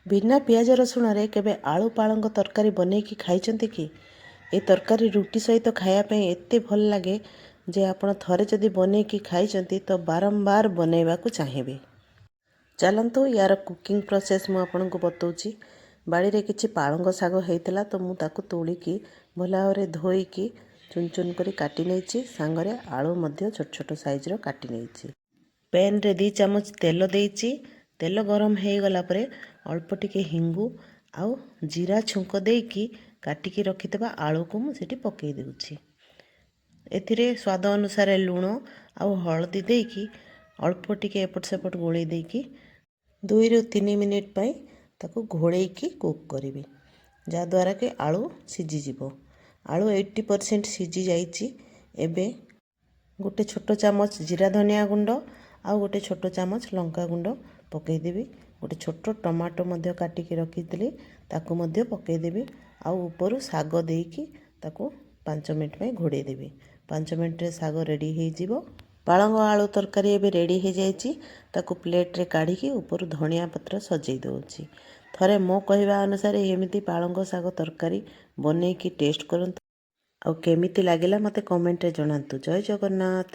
ବିନା ପିଆଜ ରସୁଣରେ କେବେ ଆଳୁ ପାଳଙ୍ଗ ତରକାରୀ ବନେଇକି ଖାଇଛନ୍ତି କି? ଏ ତରକାରୀ ରୁଟି ସହିତ ଖାଇବା ପାଇଁ ଏତେ ଭଲ ଲାଗେ ଯେ ଆପଣ ଥରେ ଯଦି ବନେଇକି ଖାଇଛନ୍ତି ତ ବାରମ୍ବାର ବନେଇବାକୁ ଚାହିଁବେ। ଚାଲନ୍ତୁ, ୟାର କୁକିଂ ପ୍ରୋସେସ୍ ମୁଁ ଆପଣଙ୍କୁ ବତାଉଛି। ବାଡ଼ିରେ କିଛି ପାଳଙ୍ଗ ଶାଗ ହେଇଥିଲା ତ ମୁଁ ତାକୁ ତୋଳିକି ଭଲ ଭାବରେ ଧୋଇକି ଚୁନ ଚୁନ କରି କାଟି ନେଇଛି। ସାଙ୍ଗରେ ଆଳୁ ମଧ୍ୟ ଛୋଟ ଛୋଟ ସାଇଜ୍ର କାଟି ନେଇଛି। ପ୍ୟାନ୍ରେ 2 ଚାମଚ ତେଲ ଦେଇଛି। ତେଲ ଗରମ ହେଇଗଲା ପରେ ଅଳ୍ପ ଟିକେ ହିଙ୍ଗୁ ଆଉ ଜିରା ଛୁଙ୍କ ଦେଇକି କାଟିକି ରଖିଥିବା ଆଳୁକୁ ମୁଁ ସେଠି ପକାଇ ଦେଉଛି। ଏଥିରେ ସ୍ୱାଦ ଅନୁସାରେ ଲୁଣ ଆଉ ହଳଦୀ ଦେଇକି ଅଳ୍ପ ଟିକେ ଏପଟ ସେପଟ ଗୋଳେଇ ଦେଇକି 2ରୁ 3 ମିନିଟ୍ ପାଇଁ ତାକୁ ଘୋଡ଼େଇକି କୁକ୍ କରିବି, ଯାହାଦ୍ୱାରା କି ଆଳୁ ସିଝିଯିବ। ଆଳୁ 80% ସିଝି ଯାଇଛି। ଏବେ ଗୋଟେ ଛୋଟ ଚାମଚ ଜିରା ଧନିଆ ଗୁଣ୍ଡ ଆଉ ଗୋଟେ ଛୋଟ ଚାମଚ ଲଙ୍କା ଗୁଣ୍ଡ ପକାଇଦେବି। ଗୋଟେ ଛୋଟ ଟମାଟୋ ମଧ୍ୟ କାଟିକି ରଖିଥିଲି, ତାକୁ ମଧ୍ୟ ପକାଇଦେବି ଆଉ ଉପରୁ ଶାଗ ଦେଇକି ତାକୁ 5 ମିନିଟ୍ ପାଇଁ ଘୋଡ଼େଇ ଦେବି। 5 ମିନିଟ୍ରେ ଶାଗ ରେଡ଼ି ହେଇଯିବ। ପାଳଙ୍ଗ ଆଳୁ ତରକାରୀ ଏବେ ରେଡ଼ି ହେଇଯାଇଛି। ତାକୁ ପ୍ଲେଟ୍ରେ କାଢ଼ିକି ଉପରୁ ଧନିଆ ପତ୍ର ସଜେଇ ଦେଉଛି। ଥରେ ମୋ କହିବା ଅନୁସାରେ ଏମିତି ପାଳଙ୍ଗ ଶାଗ ତରକାରୀ ବନେଇକି ଟେଷ୍ଟ କରନ୍ତୁ ଆଉ କେମିତି ଲାଗିଲା ମୋତେ କମେଣ୍ଟରେ ଜଣାନ୍ତୁ। ଜୟ ଜଗନ୍ନାଥ।